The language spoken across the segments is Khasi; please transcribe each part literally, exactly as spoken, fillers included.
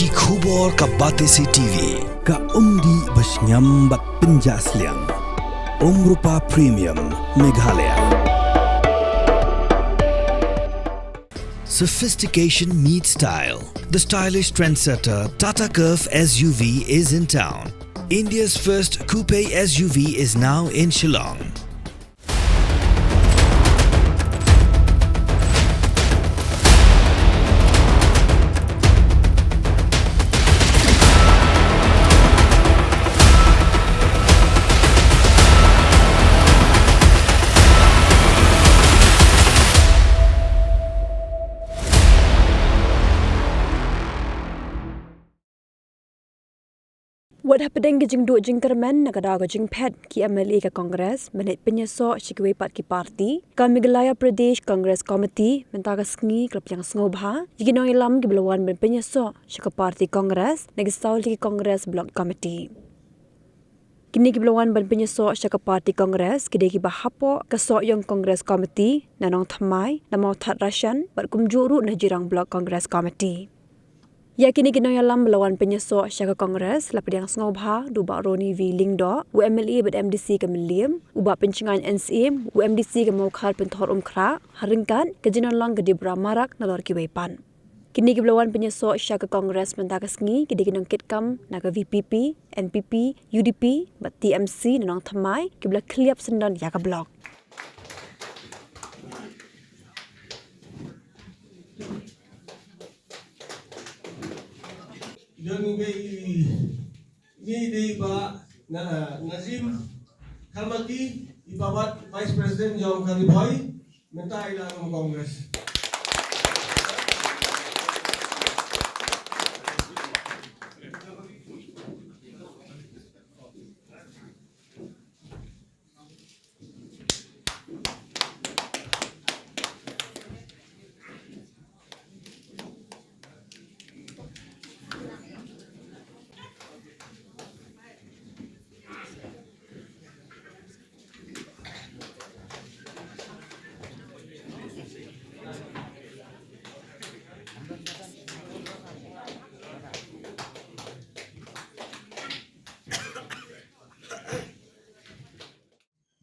Ki khubor ka Batesi T V, ka umdih ba shngiam bad pynjah sliang. Umrupa Premium, Meghalaya. Sophistication meets style. The stylish trendsetter Tata Curvv S U V is in town. India's first coupe S U V is now in Shillong. Wat hapdeng ki jingduh jingkyrmen na ka daw ka jingphet, ki M L A ka Congress mynta pynïasoh sha kiwei pat ki party. Ka Meghalaya Pradesh Congress Committee mynta ka sngi ka la pdiang sngewbha ïa ki nongïalam kiba la wan ban pynïasoh sha ka party Congress na ki saw tylli ki Congress Block Committee. Kine kiba la wan ban pynïasoh sha ka party Congress ki dei kiba hapoh ka Sohiong Congress Committee na Nongthymmai, na Mawthadraishan bad kumjuh ruh na Jirang Block Congress Committee. Ïa kine ki nongïalam ba la wan pynïasoh sha ka Congress la pdiang sngewbha da u Bah Ronnie V Lyngdoh, u M L A bad M D C ka Mylliem, u Bah Pynshngaiñ N Syiem, u M D C ka Mawkhar Pynthorumkhrah, ha ryngkat ka Jingïalang ka Deborah Marak nalor kiwei pat. Kine kiba la wan pynïasoh sha ka Congress mynta ka sngi ki dei ki nongkitkam na ka V P P, N P P, U D P bad T M C na Nongthymmai kiba la khylliap syndon ïa ka block. Don ngi, ngi dei ba na, Nazim Kharmaki, i ba wat Vice President jong ka Ri Bhoi, mynta i la kum Congress.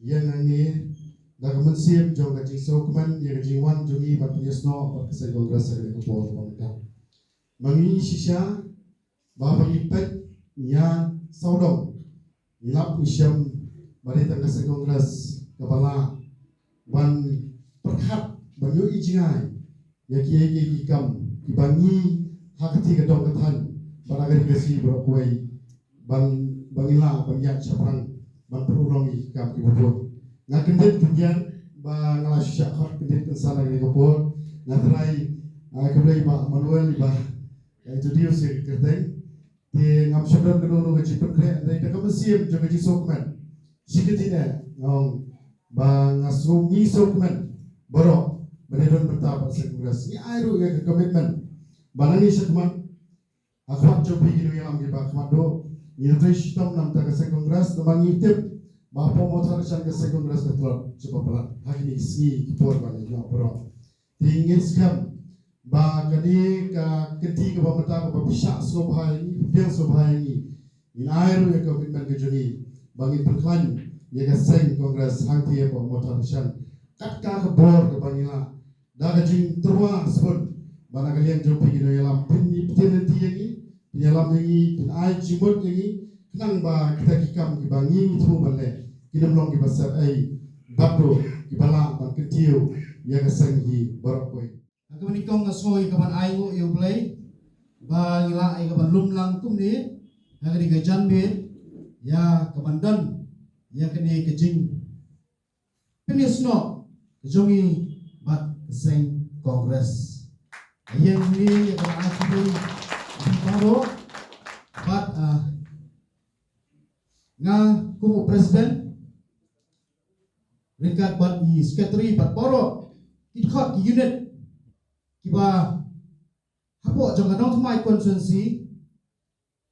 Ïa ngi da ka mynsiem jong ka jingsngewkmen ïa ka jingwan jong ngi ban pynïasnoh bad ka seng Congress ha kane ka por kaba mynta. Ma ngi shisha ba haba ngi peit ïa sawdong ngi lap ngi shem ba dei tang ka seng Congress kaba lah ban pyrkhat ban ïohi jngai ïa kiei kiei ki kam kiba ngi ha kati ka dong ka thaiñ bad ha ka ri ka sngi baroh kawei ban, ba ngi lah ban ïaid shaphrang ban pynurlong ïa ki kam kiba bun. Nga kyndit kyndiat ba nga la shu shah khot kyndit kynsan ha kane ka por. Nga trai, ah, khublei Bah Manuel ba nga introduce ïa ka kyrteng. Te ngam shym don kano kano ka jingpynkhreh, hynrei da ka mynsiem jong ka jingsngewkmen shi kyntien nga ong ba nga sngew, ngi sngewkmen baroh ba ngi don bynta bad seng Congress. Ngi ai ruh ïa ka commitment ba nangne shakhmat ha khmat jong phi ki nongïalam kiba khmat duh, ngin ïatrei shitom na bynta ka seng Congress, namar ngi tip ba hapoh Mawthadraishan ka seng Congress ka tlot sha ba palat ha kine ki sngi ki por ba ngi ïoh baroh. Te ngin skhem ba kane ka kynti kaba mynta kaba phi shah sngewbha ïa ngi, phi pdiang sngewbha ïa ngi, ngin ai ruh ïa ka commitment ka jong ngi ba ngin pynkhlaiñ ïa ka seng Congress hangtei hapoh Mawthadraishan kat ka ka bor kaba ngi lah. Da ka jingtyrwa sbun ba na ka liang jong phi ki nongïalam phin ïa, phin ïa lynti ïa ngi, phin ïalam ïa ngi, phin ai jingmut ïa ngi khnang ba kita ki kam kiba ngi thmu ban leh kin ym long kiba sep ei bad ruh kiba lah ban kyntiew ïa ka seng hi baroh kawei. Ha kaba nyngkong nga sngew ïa ka ban ai nguh ïa U Blei ba ngi lah ïa ka ban lum lang kumne ha kane ka janmiet ïa ka ban don ïa kane ka jing pynïasnoh ka jong ngi bad ka seng Congress. Ïa ngi ïa ka ba ai khublei baroh bad, ah, nga kum u president ryngkat bad i secretary bad baroh ki dkhot ki unit kiba hapoh jong ka Nongthymmai constituency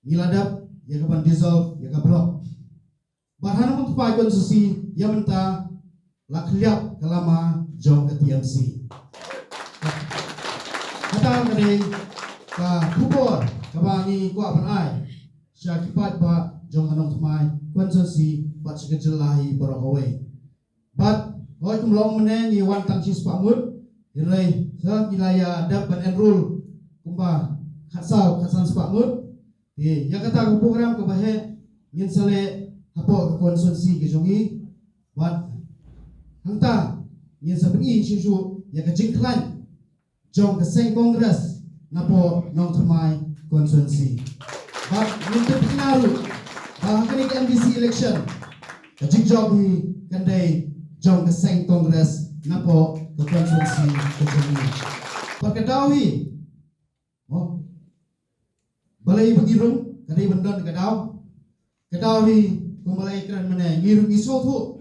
ngi la dep ïa ka ban dissolve ïa ka block. Bad ha Nongthymmai constituency ïa mynta la khylliap ka lama jong ka T M C. Kata ka dei ka khubor kaba ngi kwah ban ai sha ki paidbah jong ka Nongthymmai constituency bad sha ka jylla hi baroh kawei. Bad hooid, kum long mynne ngi wan tang shispah ngut, hynrei sa ngi la ïa dep ban enroll kumba khatsaw khatsan spah ngut. Te ïa kata ka program kaba heh ngin sa leh hapoh ka constituency ka jong ngi. Bad hangta ngin sa pyni shuh shuh ïa ka jingkhlaiñ jong ka seng Congress napoh Nongthymmai constituency. Bad ngin tip ïa ruh ba ha kane ka M D C election ka jingjop hi kan dei jong ka seng Congress napoh ka constituency ka jong ngi. Bad ka daw hi, oh, balei ba ngi rung, ka dei ban don ka daw. Ka daw hi kumba la ïakren mynne, ngi rung ngi sngewthuh.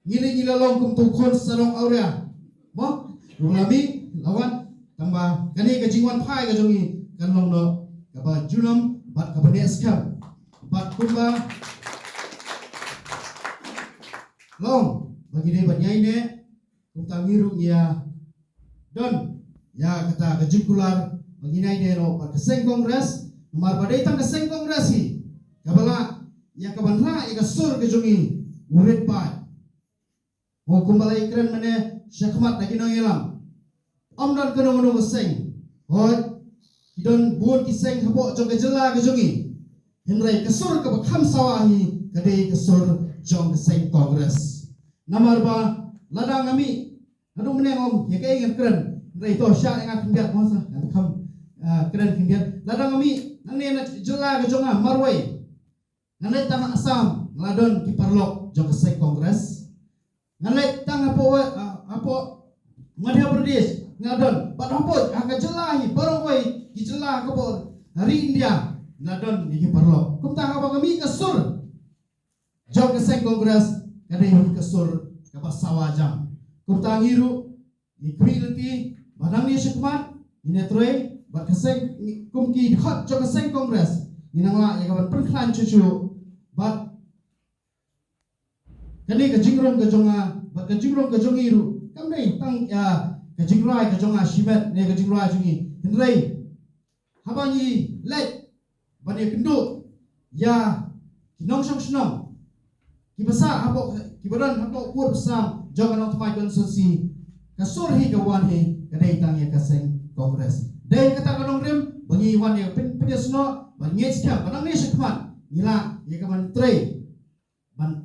Ngi dei ngi la long kum tu khun sarong awria. Mo, ruh la mih la wan, tangba kane ka jingwan phai ka jong ngi kan long noh kaba junom bad kaba neh skhem. Bad kumba long ba ngi dei ban ïaineh, kumta ngi ruh ngi ïa don ïa kata ka jingkular ba ngin ïaineh noh bad ka seng Congress. Namar ba dei tang ka seng Congress hi kaba lah ïa kaban rah ïa ka sur ka jong ngi u rit paid. Mo, kumba la ïakren mynne shakhmat da ki nongïalam, ym don kano kano ka seng. Hooid, ki don bun ki seng hapoh jong ka jylla ka jong ngi, hynrei ka sur kaba kham sawa hi ka dei ka sur jong ka seng Congress. Namar ba lada nga mih, naduh mynne nga ong ïa kaei ngan kren, hynrei to shah ïa nga khyndiat mo, sa ngan kham, ah, kren khyndiat. Lada nga mih nangne na jylla ka jong nga marwei, ngan leit tang ha Assam, nga la don ki paralok jong ka seng Congress. Ngan leit tang hapoh, ah, hapoh Madhya Pradesh, nga la don. Bad hapoh ha ka jylla hi baroh kawei ki jylla hapoh ri India, nga la don ïa ki paralok. Kumta haba nga mih, ka sur jong ka seng Congress ka dei ka sur kaba sawa jam. Kumta ngi ruh ngi khmih lynti ba nangne shakhmat ngin ïatrei bad ka seng, kum ki dkhot jong ka seng Congress, ngin nang lah ïa kaban pynkhlaiñ shuh shuh. Bad kane ka jingrung ka jong nga bad ka jingrung ka jong ngi ruh kam dei tang ïa ka jingrai ka jong nga shimet ne ka jingrai jong ngi, hynrei haba ngi leit ban ïakynduh ïa ki nongshong shnong kiba sah hapoh, kiba don hapoh kur ba sam jong ka Nongthymmai constituency, ka sur hi ka wan hi ka dei tang ïa ka seng Congress. Dei kata ka nongrim ba ngi wan ïa ka pyn, pynïasnoh, ba ngi ngeit skhem ba nangne shakhmat ngi lah ïa kaban trei ban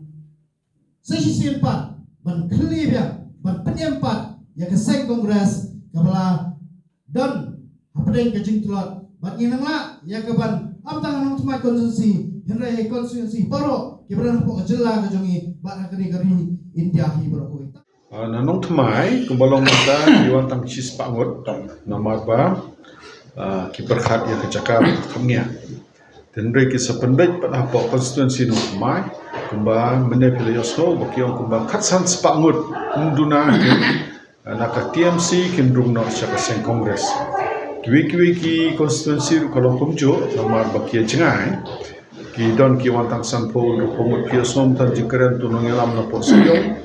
sa shisien pat ban khlieh biang, ban pynim pat ïa ka seng Congress kaba la don hapdeng ka jingtlot. Bad ngin nang lah ïa kaban, ym tang ha Nongthymmai constituency, hynrei ha constituency baroh kiba don hapoh ka jylla ka jong ngi bad ha kane ka ri India hi baroh kawei. Ah, na Nongthymmai kumba long mynta ki wan tang shispah ngut, namar ba, ah, ki pyrkhat ïa ka jaka ba kham ngiah. Hynrei ki sa pynbeit pat hapoh constituency Nongthymmai, kumba mynne phi la ïohsngew ba ki ong kumba khatsan spah ngut ym duna ki, ah, na ka T M C kin rung noh sha ka seng Congress. Kiwei kiwei ki constituency ruh ka long kumjuh, namar ba ki jngai ki don ki wan tang sanphew hynriewphew ngut. Phi ïohsngew tang jingkren tu nongïalam napoh Shillong,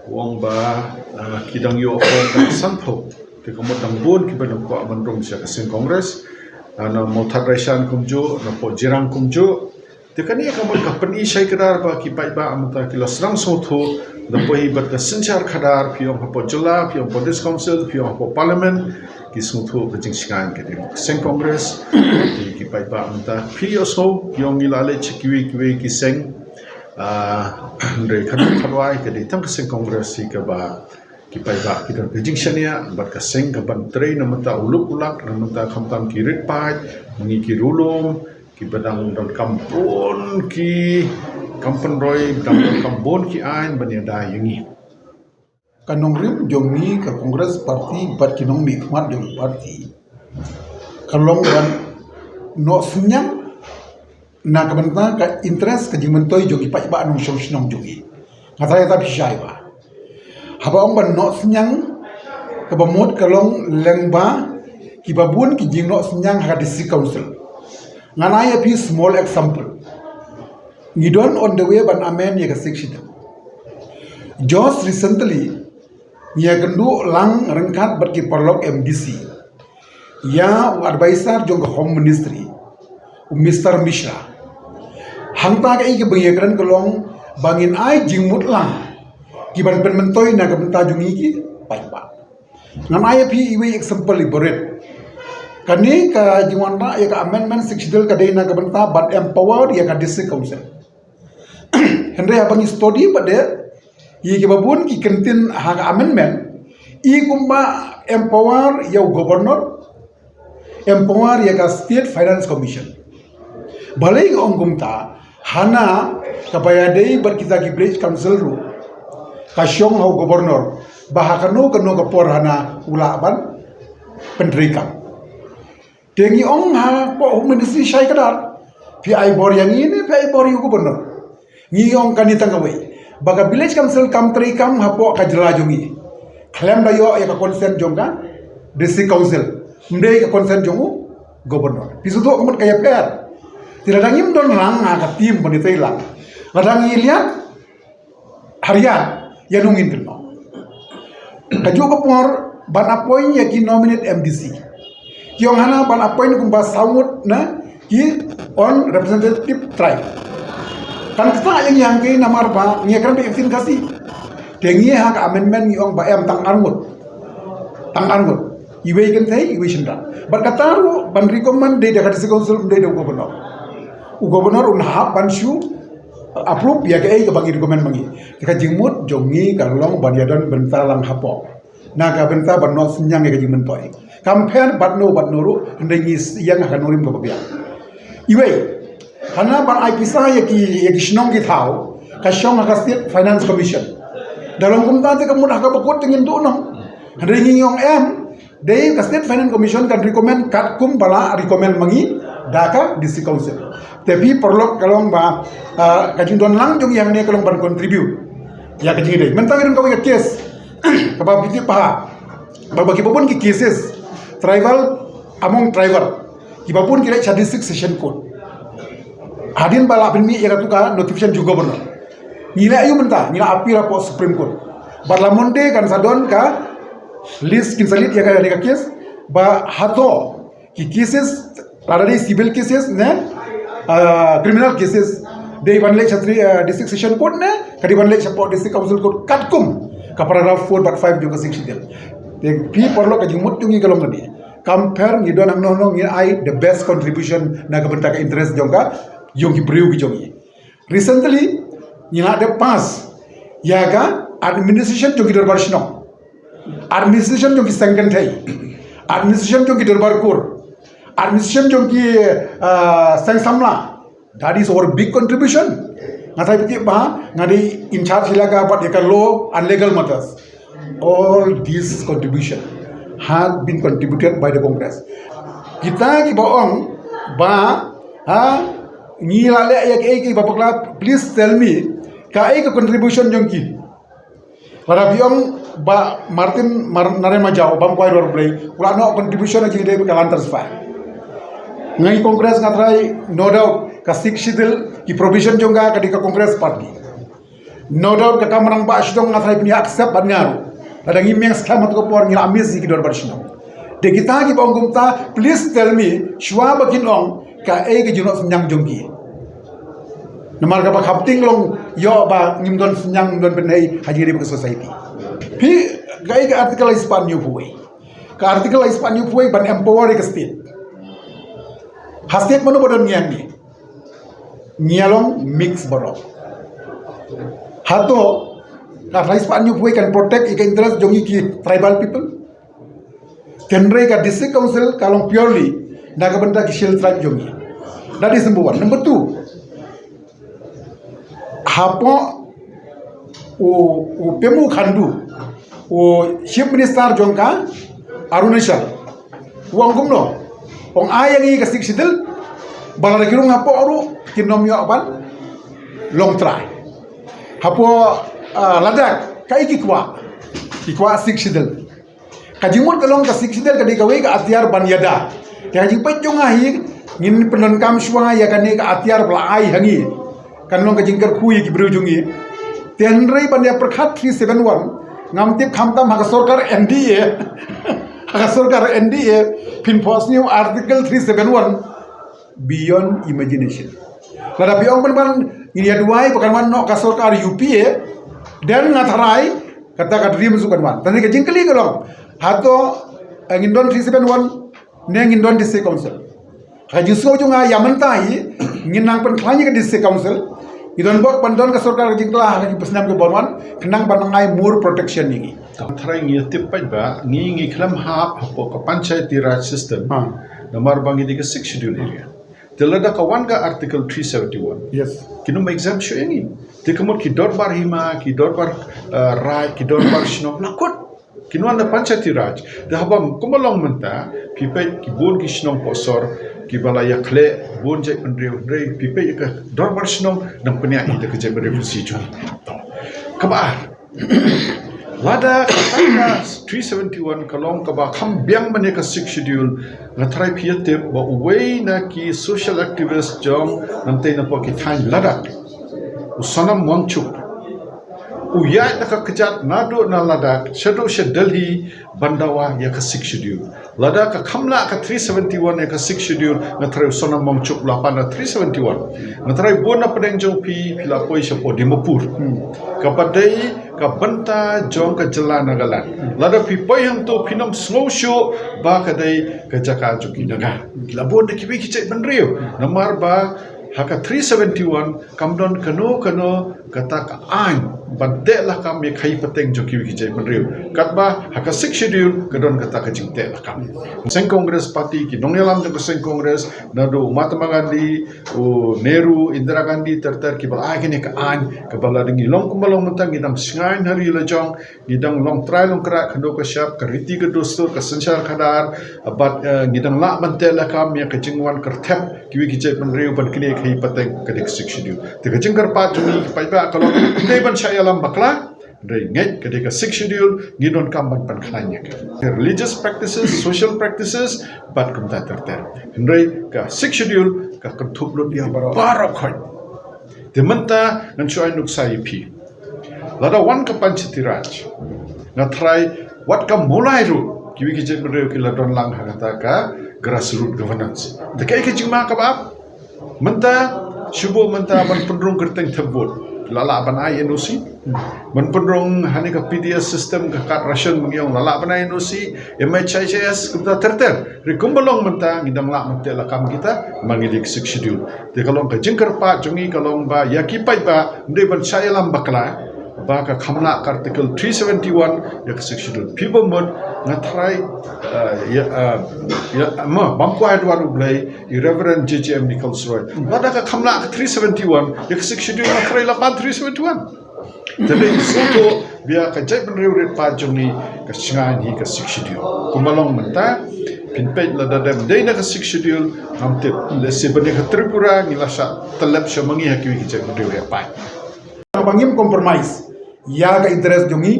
u ong ba, ah, ki dang ïoh form tang sanphew. Te ka mut dang bun kiba dang kwah ban rung sha ka seng Congress. Ah, na Mawthadraishan kumjuh, napoh Jirang kumjuh. Te kane ka mut ka pyni shai kdar ba ki paidbah mynta ki la sdang sngewthuh, da poi bad ka synshar khadar, phi ong hapoh jylla, phi ong hapoh District Council, phi ong hapoh Parliament, ki sngewthuh ka jingshngaiñ ka dei ka seng Congress. Te ki paidbah mynta phi ïohsngew ki ong ngi la leit sha kiwei kiwei ki seng, ah, hynrei khatduh khatwai ka dei tang ka seng Congress hi kaba ki paidbah ki don ka jingshaniah, bad ka seng kaban trei na mynta u luk u lak, na mynta khamtam ki rit paid, ma ngi ki riewlum, kiba dang donkam bun ki kam pynroi, dang donkam bun ki aiñ ban ïada ïa ngi. Ka nongrim jong ngi ka Congress Party bad ki nongmihkhmat jong party ka long ban noh synñiang na ka bynta ka interest, ka jingmyntoi jong ki paidbah nongshong shnong jong ngi. Nga tharai ta phi shai ba haba ong ban noh synñiang, kaba mut ka long lyngba kiba bun ki jingnoh synñiang ha ka District Council. Ngan ai ïa phi small example. Ngi don on the way ban amend ïa ka Sixth Schedule. Just recently ngi ïakynduh lang ryngkat bad ki paralok M D C, ïa u advisor jong ka Home Ministry, u Mister Mishra. Hangta kaei kaba ngi ïakren ka long ba ngin ai jingmut lang ki ban pynmyntoi na ka bynta jong ngi ki paidbah. Ngan ai ïa phi iwei i example iba rit. Kane ka jingwanrah ïa ka amendment Sixth Schedule ka dei na ka bynta ban empower ïa ka District Council. Hynrei haba ngi study pat de ïa kiba bun ki kyntien ha ka amendment, i kumba empower ïa u Governor, empower ïa ka State Finance Commission. Balei nga ong kumta? Hana kaba ïadei bad kita ki Village Council ruh, ka shong ha u Governor ba ha kano kano ka por hana u lah ban pyntreikam. Te ngi ong hapoh Home Ministry shai kdar, phi ai bor ïa ngi ne phi ai bor ïa u Governor? Ngi ong kane tang kawei, ba ka Village Council kam treikam hapoh ka jylla jong ngi khlem da ïoh ïa ka consent jong ka District Council, ym dei ka consent jong u Governor. Phi sngewthuh ka mut ka ïapher. Te lada ngim don lang ha ka team ban ïatreilang, lada ngi liat hariat, ïa nongin kynnoh. Kajuh ka por ban appoint ïa ki nominate M D C. Ki ong hana ban appoint kumba saw ngut na ki own representative tribe. Kan ktah ïa ngi hangtei namar ba ngi ïakren bad ïa ka ktien Khasi. Te ngi ha ka amendment ngi ong ba em tang ar ngut. Tang ar ngut. Iwei kynthei, iwei shynrang. Bad kata ruh ban recommend dei da ka District Council, ym dei da u Governor. U Governor un hap ban shu approve ïa kaei kaba ngi recommend ma ngi. Te ka jingmut jong ngi ka long ban ïadon bynta lang hapoh, na ka bynta ban noh synñiang ïa ka jingmyntoi. Kam pher bad no bad no ruh, hynrei ngi ïeng ha ka nongrim kaba biang. Iwei, hana ban ai pisa ïa ki, ïa ki shnong ki thaw, ka shong ha ka State Finance Commission. Da long kumta te ka mut ha kaba kut te ngin duh noh. Hynrei ngi ong em, dei ka State Finance Commission kan recommend katkum ba la recommend ma ngi da ka District Council. Te phi paralok, ka long ba, ah, ka jingdon lang jong ngi hangne ka long ban contribute ïa ka jingdei. Mynta ngi don kawei ka case kaba phi tip bha, ba, ba kiba bun ki cases tribal among tribal, kiba bun ki leit sha District Session Court. Hadien ba la pynmih ïa katu ka notification jong u Governor, ngi leh aïu mynta? Ngi la appeal hapoh Supreme Court. Bad la Monday kan sa don ka list, kin sa list ïa ka, ïa ka case, ba hato ki cases, lada dei civil cases ne, ah, criminal cases, dei ban leit sha tri-, ah, District Session Court ne ka dei ban leit shapoh District Council Court katkum ka paragraph four bad five jong ka Sixth Schedule. Te phi paralok, ka jingmut jong ngi ka long kane. Kam pher ngi don hangno hangno, ngi ai the best contribution na ka bynta ka interest jong ka, jong ki briew ki jong ngi. Recently ngi la dep pass ïa ka administration jong ki dorbar shnong, administration jong ki seng kynthei, administration jong ki dorbar kur, administration jong ki, ah, seng samla. That is our big contribution. Nga tharai phi tip bha, nga dei in charge ilaka bad ïa ka law and legal matters. All this contribution have been contributed by the Congress. Kita kiba ong ba, ha, ngi la leh ïa kaei kaei ba bakla, please tell me kaei ka contribution jong ki. Lada phi ong ba Martin Mar-, Naren Majaw, bam kwai ruh Blei, u la noh contribution ha jingdei bad ka land transfer. Ngi Congress nga tharai, no doubt, ka Sixth Schedule, ki provision jong ka, ka dei ka Congress party. No doubt ka kam rangbah shnong nga tharai phin ïa accept bad nga ruh. Lada ngi meng skhem ha tu ka por ngi la miss ïa ki dorbar shnong. Te kita kiba ong kumta, please tell me, shuwa ba kin ong, kaei ka jingnoh synñiang jong ki. Namar kaba kham tieng long ïoh ba ngim don synñiang, ngim don pynhei ha jingdei bad ka society. Phi, kaei ka article lai spah hynñiewphew wei. Ka article lai spah hynñiewphew wei ban empower ïa ka state. Ha state mano ba don ngi hangne? Ngi long mix baroh. Hato ka lai spah hynñiewphew wei kan protect ïa ka interest jong ngi ki tribal people? Hynrei ka District Council ka long purely na ka bynta ki Scheduled Tribe jong ngi. That is number one. Number two, hapoh u, u Pema Khandu, u Chief Minister jong ka Arunachal, u ong kumno? U ong ai ïa ngi ka Sixth Schedule, ba lada ki rung hapoh ruh kin nym ïoh ban long trai. Hapoh, ah, Ladakh, kaei ki kwah? Ki kwah Sixth Schedule. Ka jingmut ka long ka Sixth Schedule ka dei kawei ka atiar ban ïada. Te ka jingpeit jong nga hi, ngin pyndonkam shuwa ïa kane ka atiar ba la ai ha ngi, kan long ka jingkyrkhu ïa ki briew jong ngi. Te hynrei ban ïa pyrkhat three seven one, ngam tip khamtam ha ka sorkar N D A, ha ka sorkar N D A phin phohsniew Article three seven one. beyond imagination. Lada phi ong ban ban ngin ïa duwai ba kan wan noh ka sorkar U P A, dan nga tharai kata ka dream shu kan wan. Tang ka jingkylli ka long, hato, eh, ngin don three seven one ne ngin don District Council? Ka jingsngew jong nga ïa mynta hi, ngin nang pynkhlaiñ ïa ka District Council. Ngi don bok ban don ka sorkar ka jingkylla ha ka jingpynsnem ka ban wan, khnang ban ai more protection ïa ngi. Tang tharai ngi ïa tip pat ba ngi ngi khlem hap hapoh ka Panchayati Raj system. Ha. Namar ba ngi dei ka Sixth Schedule area. Te lada ka wan ka Article three seventy-one. Yes. Kin ym exempt shuh ïa ngi. Te ka mut ki dorbar hima, ki dorbar, eh, raid, ki dorbar shnong, la kut. Kin wan na Panchayati Raj. Te haba kumba long mynta, phi peit ki bun ki shnong Pohsor, kiba la ïa khleh bun jaitbynriew, hynrei phi peit ka dorbar shnong nang pynïaid ïa ka jaitbynriew Khasi jong ngi. To. Kaba ar. Lada ka three seventy-one ka long kaba kham biang ban ïa ka Sixth Schedule, nga tharai phi ïa tip ba uwei na ki social activist jong nangtei napoh ki thaiñ Ladakh, u Sonam Wangchuk, u ïaid da ka kjat naduh na Ladakh shaduh sha Delhi ban dawa ïa ka Sixth Schedule. Lada ka kham lah ka three seventy-one ïa ka Sixth Schedule, nga tharai u Sonam Wangchuk u la pan da three seventy-one. Nga tharai bun na pdeng jong phi, phi la poi shapoh Dimapur. Hmm. Kaba dei ka bynta jong ka jylla Nagaland. Lada phi poi hangto phin ym sngew shuh ba ka dei ka jaka jong ki Naga. Ki la bun da kiwei ki jaitbynriew. Namar ba ha ka three seventy-one kam don kano kano kata ka aiñ ban teh lakam ïa ka khaïi pateng jong kiwei ki jaitbynriew. Katba ha ka Sixth Schedule ka don kata ka jingteh lakam. Seng Congress Party, ki nongïalam jong ka seng Congress, naduh u Mahatma Gandhi, u Nehru, Indira Gandhi, ter ter, kiba la ai kane ka aiñ, kaba lada ngi long kumba long mynta ngi dang shngaiñ ha ri la jong, ngi dang long trai long krak, khyndew ka shyiap, ka riti ka dustur, ka synshar khadar, bad, eh, ngi dang lah ban teh lakam ïa ka jingwan kyrthep kiwei ki jaitbynriew ban knieh ïa ka khaïi pateng, ka dei ka Sixth Schedule. Te ka jingkyrpad jong ngi ki paidbah ka long, dei ban shah ïalam bakla, dei ngeit ka dei ka Sixth Schedule, ngi donkam ban pynkhlaiñ ïa ka religious practices, social practices, bad kumta ter ter. Hynrei ka Sixth Schedule ka kynthup lut ïa baroh khoit. Te mynta ngan shu ai nuksa ïa phi. Lada wan ka Panchayati Raj, nga tharai wat ka Mawlai ruh kiwei ki jaitbynriew ki la don lang ha kata ka grassroots governance. Te kaei ka jingma kaba ap? Mynta, shu buh mynta ban pynrung kyrteng thep vote, la lah ban ai N O C. Ban pynrung ha kane ka P D S system, ka card ration, mynta la lah ban ai N O C, M H I S, kumta ter ter. Hynrei kumba long mynta ngi dang lah ban teh lakam kita, ma ngi dei ka Sixth Schedule. Te ka long ka jingkyrpad jong ngi ka long ba ïa ki paidbah, ym dei ban shah ïalam bakla ba ka kham lah ka Article three seventy-one ïa ka Sixth Schedule. Phi ba mut, nga tharai, eh, ïa, eh, ïa, ma, bam kwah Edward U Blei, i Reverend J J M Nichols Roy. Lada ka kham lah ka three seventy-one ïa ka Sixth Schedule, nga tharai la pan three seventy-one. Te dei sngewthuh ba ïa ka jaitbynriew rit paid jong ngi ka shngaiñ hi ka Sixth Schedule. Kumba long mynta, phin peit lada dei na ka Sixth Schedule, ngam tip, lehse ban ïa ka Tripura ngi la shah tyllep sha ma ngi ha kiwei ki jaitbynriew rit paid. Ba ngim compromise ïa ka interest jong ngi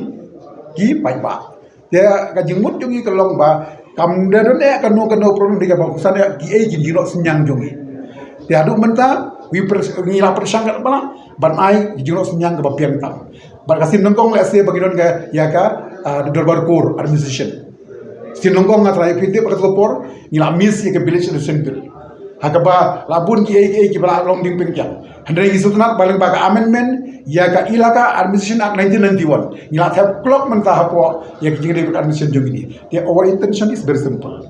ki paidbah. Te ka jingmut jong ngi ka long ba kam da don eh kano kano problem, dei kaba kongsan eh kiei ki jinglong synñiang jong ngi. Te haduh mynta wi pers-, ngi la pyrshang katba lah ban ai ki jinglong synñiang kaba biang tam. Bad ka sien nyngkong lehse ba ngi don ka ïa ka, ah, Dorbar Kur administration. Sien nyngkong nga tharai phi tip ha kato ka por ngi la miss ïa ka village administration bill. Ha kaba la bun kiei kiei kiba la long ding pynkiang. Hynrei ngi sngewtynnat ba lyngba ka amendment ïa ka Elaka Administration Act nineteen ninety-one, ngi la thep klop mynta hapoh ïa ka jingdei administration jong ngi. Te our intention is very simple.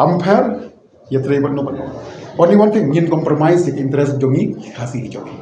Compare ïa trei bad no bad no. Only one thing, ngin compromise ïa ka interest jong ngi, Khasi ki jong ngi.